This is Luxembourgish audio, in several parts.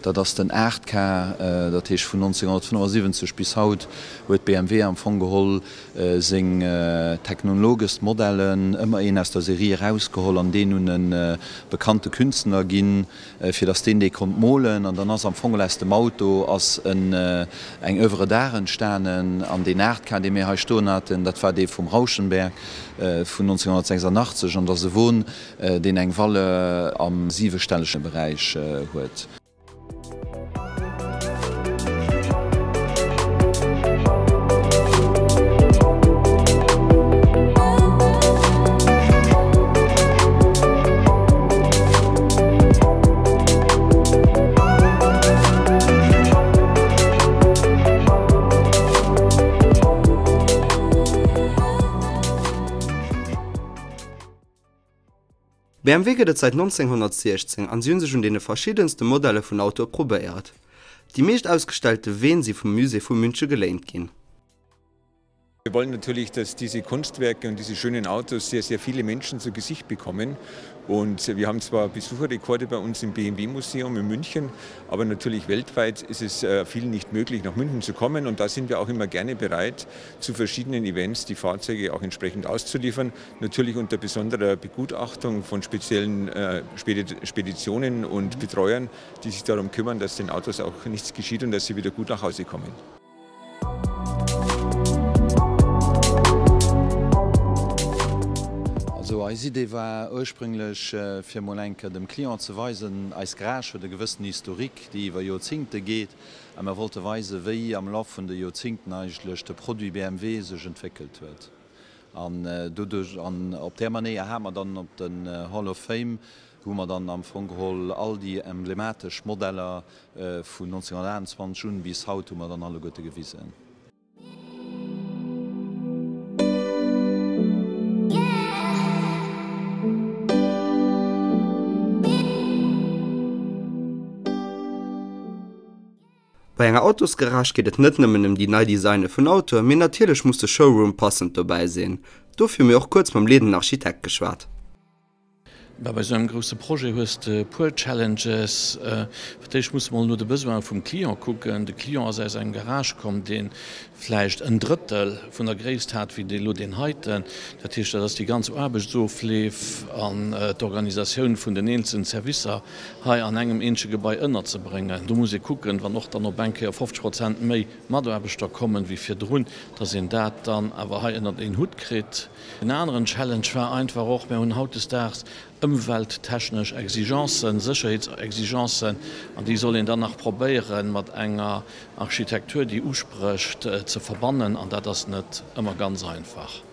Dat ass den 8 Car, dat heescht vun 1975 bis haut huet BMW am Fong geholl seng technologest Modellen ëmmer een aus der Serie erausgeholl an deen un e bekannte Künstler ginn, fir dass deen dee konnt molen. An dann ass am Fong geholl aus dem Auto ass en eng Oeuvre d'art entstanen. An deen 8 Car, dee mir hei stoen haten, dat war dee vum Rauschenberg vun 1986 an dat ass e Won, deen eng Valeur am siwestellege Beräich huet. BMW gëtt et säit 1916 an si hunn sech un deene verschiddenste Modelle vun Autoe probéiert. Déi meescht ausgestellte Ween si vum Musée vu Münche geléint ginn. Wir wollen natürlich, dass diese Kunstwerke und diese schönen Autos sehr, sehr viele Menschen zu Gesicht bekommen. Und wir haben zwar Besucherrekorde bei uns im BMW Museum in München, aber natürlich weltweit ist es äh, vielen nicht möglich, nach München zu kommen. Und da sind wir auch immer gerne bereit, zu verschiedenen Events die Fahrzeuge auch entsprechend auszuliefern. Natürlich unter besonderer Begutachtung von speziellen äh, Speditionen und Betreuern, die sich darum kümmern, dass den Autos auch nichts geschieht und dass sie wieder gut nach Hause kommen. Also eis Idee war ursprünglech fir mol eng Kéier dem Client ze weisen, eis Garage huet e gewëssen Historique, déi iwwer Joerzingte geet, a mer wollte weisen, wéi am Laf vun de Joerzingten eigentlech de Produit BMW sech entwéckelt huet. An doduerch, an op där Manéier hate mer dann op den Hall of Fame, hu mer dann am Fong geholl all déi emblematesch Modeller vun 1928 un bis haut hu mer dann alleguerte gewisen. Bei enger Autosgarage geet et net nëmmen ëm déi nei Designe vun Autoe, mee natierlech muss de Showroom passend dobäi sinn. Dofir hu mir och kuerz mam leedenden Architekt geschwat. Bah, bei esou engem grousse Projet hues de e puer Challenges. Fir d'éischt muss de mol no de Besoine vum Client kucken. De Client ass aus engem Garage komm, dee vläicht en Drëttel vun der Gréisst hat wéi elo deen heiten. Dat heescht, dat ass déi ganz Aarbechtsofleef an d'Organisatioun vun den eenzelen Servicer hei an engem eenzege Gebai ënnerzebréngen. Do muss ee kucken, wann och dann op eng Kéier 50 Prozent méi Mataarbechter kommen wéi virdrun, dass een dat dann awer hei ënnert een Hutt kritt. En aneren Challenge war einfach och, mir hunn hautdesdaags ëmwelttechnesch Exigencen, Sécherheetsexigencen, an déi soll een dann nach probéieren, mat enger Architektur, déi usprécht, ze verbannen, an dat ass net ëmmer ganz einfach.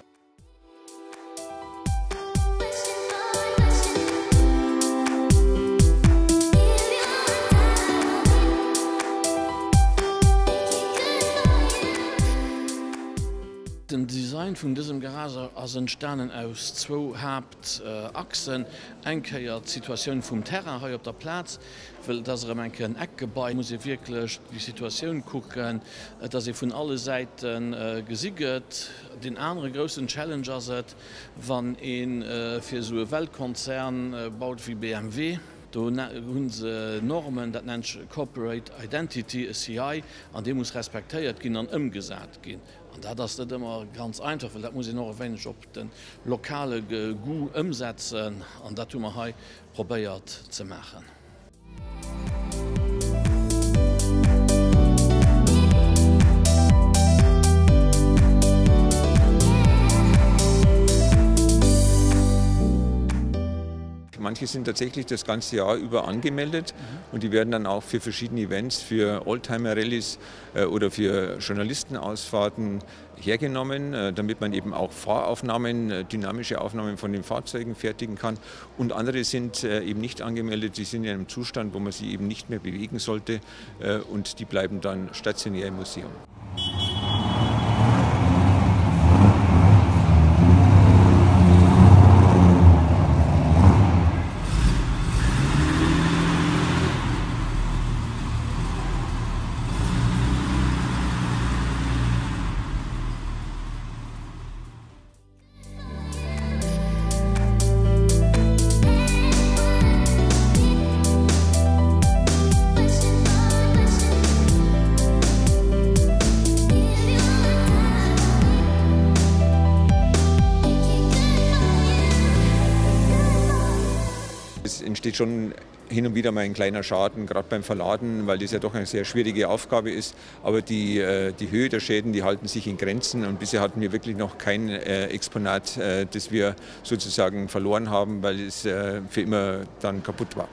Den Design vun dësem Garage ass entstanen aus zwou Haaptachsen. Eng Kéier d'Situatioun vum Terrain hei op der Plaz, well et ass erëm eng Kéier en Eckgebai, muss ee wierklech déi Situatioun kucken, dass ee vun alle Säite gesi gëtt. Deen anere groussen Challenge ass et, wann ee fir esou e Weltkonzern baut wéi BMW, do hu se Normen, dat nennt sech e Corporate Identity, e CI, an dee muss respektéiert ginn an ëmgesat ginn. An dat ass net ëmmer ganz einfach, well dat muss een och e wéineg op de lokale Goût ëmsetzen. An dat hu mer hei probéiert ze maachen. Manche sind tatsächlich das ganze Jahr über angemeldet und die werden dann auch für verschiedene Events, für Oldtimer-Rallyes oder für Journalistenausfahrten hergenommen, damit man eben auch Fahraufnahmen, dynamische Aufnahmen von den Fahrzeugen fertigen kann. Und andere sind eben nicht angemeldet, die sind in einem Zustand, wo man sie eben nicht mehr bewegen sollte und die bleiben dann stationär im Museum. natürlich schon hin und wieder mal ein kleiner Schaden, gerade beim Verladen, weil das ja doch eine sehr schwierige Aufgabe ist. Aber die, äh, die Höhe der Schäden, die halten sich in Grenzen und bisher hatten wir wirklich noch kein äh, Exponat, äh, das wir sozusagen verloren haben, weil es für immer dann kaputt war.